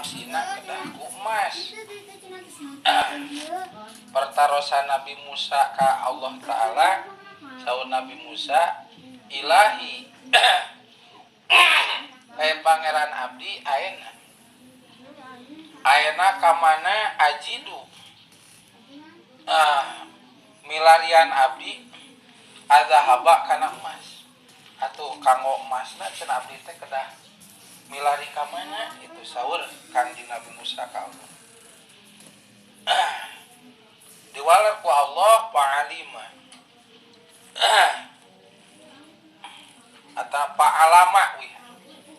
Fangsina kedah ku emas. Pertarosan Nabi Musa ka Allah Ta'ala, saur Nabi Musa, ilahi kayak pangeran abdi aena aena kamana ajidu milarian abdi azahaba kana emas atau kanggo emasna cenah abdi teh kedah milari ka mana itu saur Kangjeng Nabi Musa ka Allah. Diwaler ku Allah fa'alima atau fa'alama wih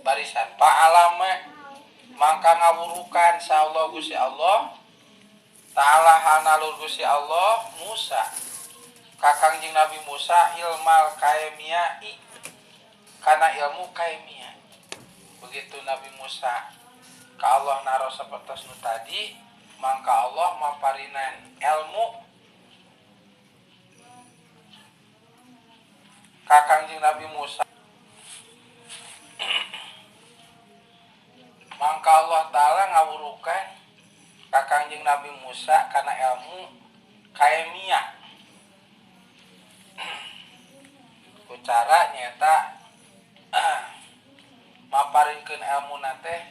barisan fa'alama mangka ngawurukan sa Allah Gusti Allah ta'ala hanalur Gusti Allah Musa kakangjeng Nabi Musa ilmal kaimiai kana ilmu kaimia. Begitu Nabi Musa ka Allah naros sapertos nu tadi mangka Allah maparinan ilmu kakangjeng Nabi Musa mangka Allah Ta'ala ngawurukan kakangjeng Nabi Musa kana ilmu kaimia ku cara nyata maparinkeun ilmu teh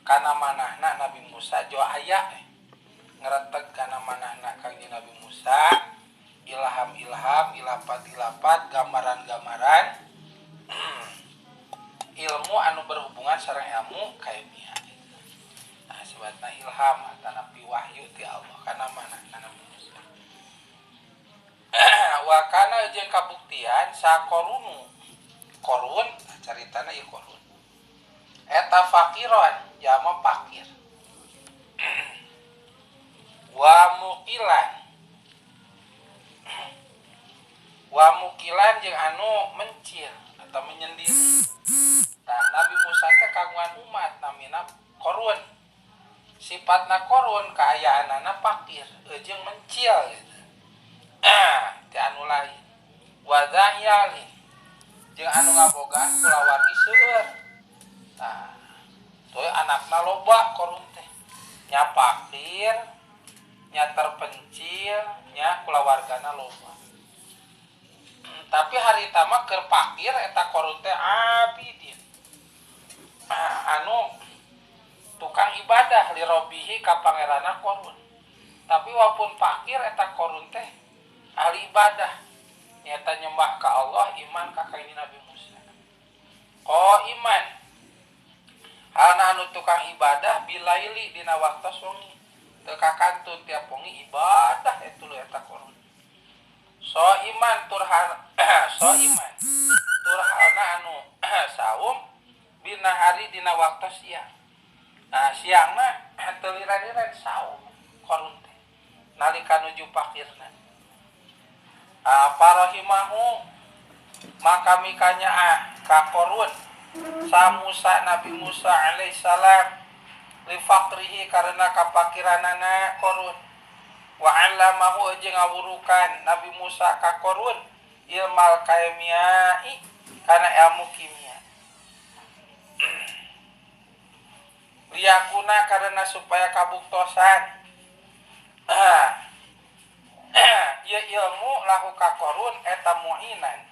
kana manahna Nabi Musa jo aya ngereteg kana manahna Kangjeng Nabi Musa ilham-ilham ilapat-ilapat gambaran-gambaran ilmu anu berhubungan sareng ilmu kaimia. Nah sebatna ilham atanapi wahyu ti Allah kana manahna Nabi Musa. Wa kana jeung kabuktian sakorunu korun caritana ieu korun eta fakiron jama fakir wa mukilan jeung anu mencil atau menyendiri. Tah Nabi Musa teh kagungan umat namina korun sifatna korun kaayaanana fakir jeung mencil gitu. Ti anu lain wa zayalin jeung anu ngabogaan kulawargi seueur. Tah tuh anakna loba korun teh nya fakir nya terpencil nya kulawargana loba. Tapi harita mah keur fakir eta korun teh abidin anu tukang ibadah lirobihi ka pangeranna korun. Tapi walaupun fakir eta korun teh ahli ibadah nyata nyembah ka Allah iman ka kanjeng Nabi Musa. Ko iman halna anu tukang ibadah bilaili dina waktos wengi teu kakantun tiap wengi ibadah eta lu eta korun. So iman tur so iman tur halna anu saum bina hari dina waktu siang. Nah siangna teu liran-liran saum korun teh nalika nuju fakirna. Parohimahu maka mikanya ka korun sa Musa Nabi Musa alaihissalam li faqrihi karena kapakiranana korun wa 'allamahu jeung ngawurukan Nabi Musa ka korun ilmal kaimiai kana ilmu kimia liyakuna karena supaya kabuktosan ieu ilmu lahu ka korun eta muinan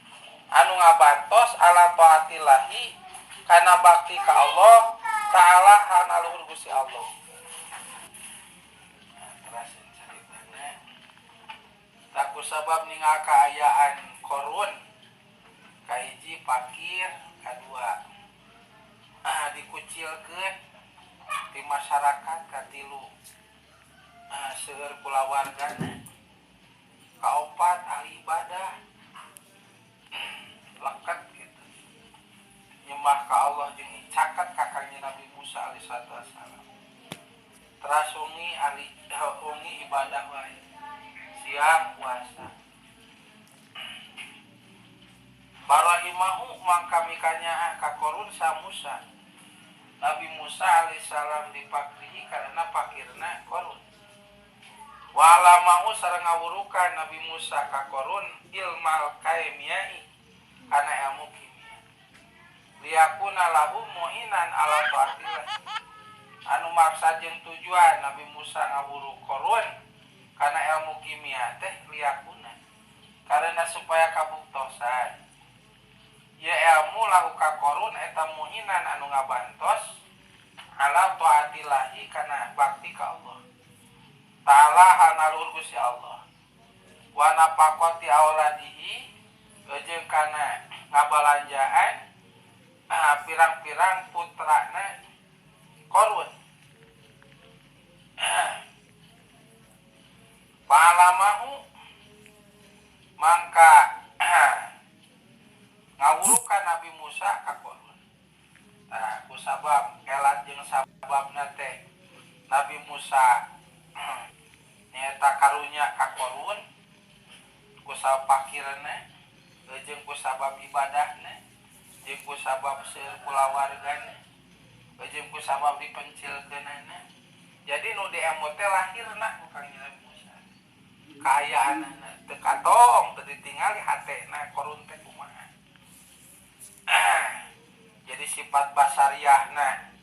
anu ngabantos ala taatillahi kana bakti ka Allah ta'ala kana luhur Gusti Allah. Terasin caritana taku sabab ningal kaayaan korun kahiji fakir kadua dikucilkeun di masyarakat katilu seueur kulawargana kaopat ahli ibadah lekat gitu nyembah ka Allah jeung caket ka Kangjeng Nabi Musa alaihi wassalam. Teras wengi ahli wengi ibadah wae siang puasa. Barahimahu mangka mikanya ka korun sa Musa Nabi Musa alaihissalam dipakrihi karena pakirna korun. Walamahu sareng ngawurukan Nabi Musa ka korun ilmal kaimiai kana ilmu kimia. Liyakuna lahu mu'inan ala ta'atillah. Anu maksad jeung tujuan Nabi Musa ngawuru Korun kana ilmu kimia teh liakuna karena supaya kabuktosan ieu ilmu lahu ka Korun eta muinan anu ngabantos ala taatillahi kana bakti ka Allah ta'ala hana luhur Gusti Allah wa nafaqati auladihi jeung kana ngabalanjaan pirang-pirang putrana Korun. Pa'alamahu mangka ngawurukan Nabi Musa ka Korun. Tah ku sabab elat jeung sababna teh Nabi Musa nyaeta karunya ka Korun ku sabab pakirna jeung ku sabab ibadahna jeung ku sabab seueur kulawargana jeung ku sabab dipencilkeunana. Jadi nu diemut teh lahirna ku Kangjeng Nabi Musa. Kaayaanana teu katong teu ditingali hatena Korun teh kumaha. Jadi sifat basariahna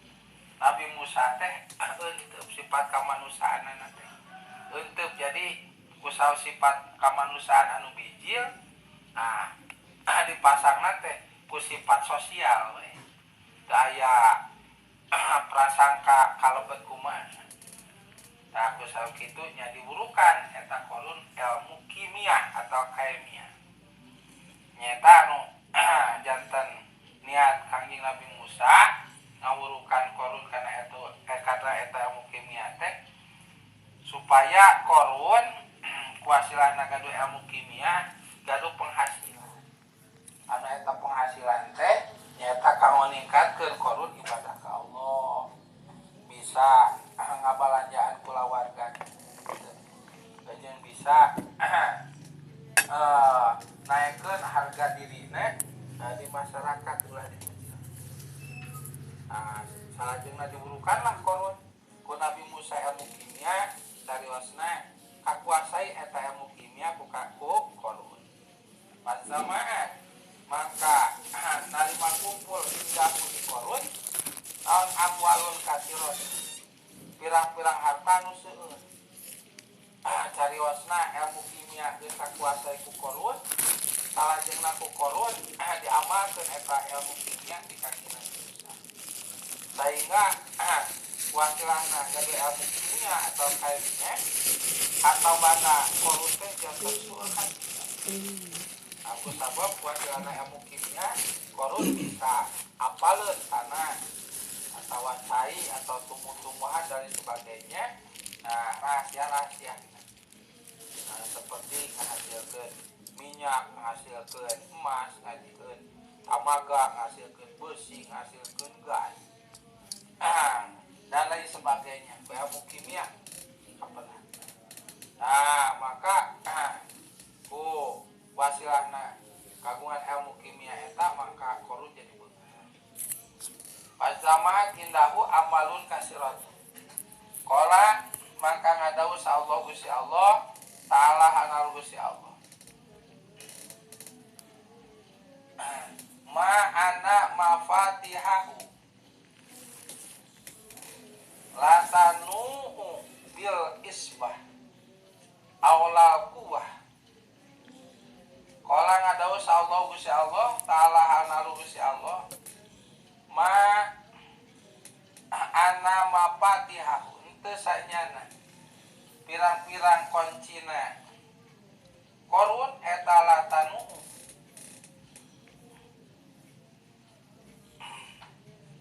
Nabi Musa teh eunteup sifat kamanusaanana teh. Eunteup jadi ku sifat kamanusiaan anu bijil nah dipasangna teh ku sifat sosial we. Teu aya prasangka kalebet kumaha. Tah ku sabab kitu nya diburukan eta Korun ilmu kimia atau kimia. Nyaeta anu janten niat Kangjeng Nabi Musa ngawurukan Korun kana eta karena eta ilmu kimia teh supaya Korun kuasilana gaduh ilmu kimia gaduh penghasilan. Anu eta penghasilan teh nyaeta kanggo ningkatkeun Korun ibadah ka Allah. Bisa ngabalanjaan kulawarga jeung bisa naikkeun harga dirina di masyarakat ulah dipencil. Nah, salajengna diburukanlah Korun ku Nabi Musa ilmu kimia cariosna kakuasai eta ilmu kimia ku Korun. Pasamaan maka narima kumpul indahu di Korun naon amwalun katsirot pirang-pirang harta nu seueur. Cariosna ilmu kimia geus kakuasai ku Korun salajengna ku Korun diamalkeun eta ilmu kimia di Kangjeng Nabi Musa. Sehingga wasilahna gaduh ilmu kimia atau kimia atau bana Korun teh janten seueur kan. Aku sabab wasilahna ilmu kimia Korun bisa apaleun tanah atau cai atau tumbuh-tumbuhan dan sebagainya. Nah, rahasia-rahasia. Nah, seperti menghasilkan minyak, menghasilkan emas, menghasilkan tamaga, menghasilkan besi, menghasilkan gas, dan lain sebagainya. Ilmu kimia apalah. Nah, maka ku wasilahna kagungan ilmu kimia eta maka Korun jadi beunghar. Pasama indahu amalun kasirat. Qala maka ngadawu sa Allah Gusti Allah ta'ala hanal Gusti Allah. Ma ana mafatihahu latanu'u bil isbah awla quwah. Qala ngadawu sa Allah Gusti Allah ta'ala hanal Gusti Allah ma ana mafatihahu henteu sanyana pirang-pirang koncina Korun eta latanu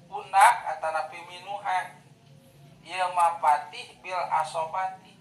unak atanapi minuhan ieu mapatih bil asobati